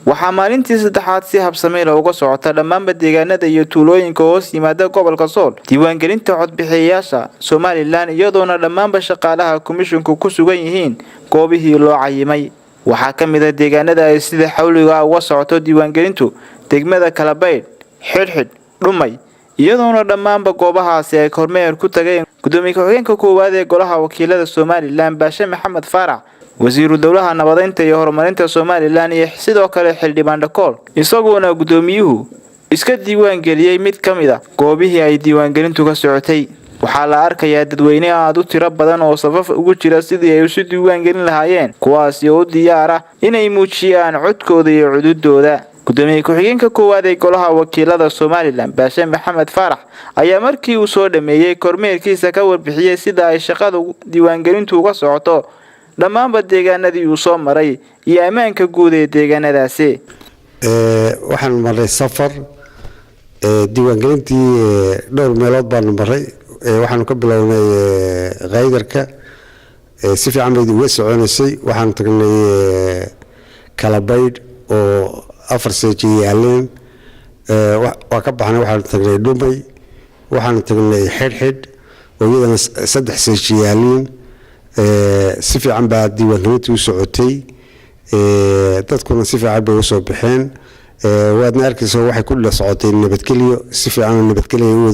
Waxaa maalintii saddexaad si habsami leh uga socota dhammaanba deegaanada iyo tuulooyinka hoos yimaada gobolka Sool diiwaangelinta codbixiyayaasha Somalilan, iyadoona dhammaanba shaqaalaha komishinku ku sugan yihiin goobihii loo cayimay. Waxaa ka mid ah deegaanada ay sida xawliga ah uga socoto diiwaangelintu degmada Kalabaydh, Xidhxidh, Dhumay, iyadoona dhammaanba goobahaasi ay kormeer ku tageen gudoomiye ku-xigeenka koowaad ee Golaha Wakiilada Somalilan, Baashe Maxamed Faarax, wasiiru dowlaha nabadeynta iyo horumarinta Somalilan, iyo sidoo kale xildhibaan Dhakool. Isagoona gudoomiyuhu iska diiwaan geliyey mid ka mid ah goobihii ay diiwaangelintu ka socotay. Waxaa la arkayaa dadweyne aad u tiro badan oo safaf ugu jira sidii ay isu diiwaangelin lahaayeen, kuwaasi oo u diyaar ah inay muujiyaan codkooda iyo cududooda. Gudoomiye ku-xigeenka koowaad ee Golaha Wakiilada Somalilan, Baashe Maxamed Faarax, ayaa markii uu soo dhameeyey kormeerkiisa ka warbixiyey sida ay shaqada diiwaangelintu uga socoto dhammaanba deegaanadii uu soo maray iyo ammaanka guud ee deegaanadaasi. Waxaan maray safar diiwaangelintii, dhowr meelood baanu maray. Waxaanu ka bilownay Khaydarka, si fiican bay uga soconaysay. Waxaanu tagnay Kalabaydh oo 4 seeji yaaleen. Waa ka baxnay, waxaanu tagnay Dhumay, waxaanu tagnay Xidhxidh oo iyadana 3 seeji yaaliin. Si fiican baa diiwaangelintii u socotay, dadkuna si fiican bay usoo baxeen. Waadna arkaysa, waxay ku socotay nabadgelyo, si fiican nabadgelyo.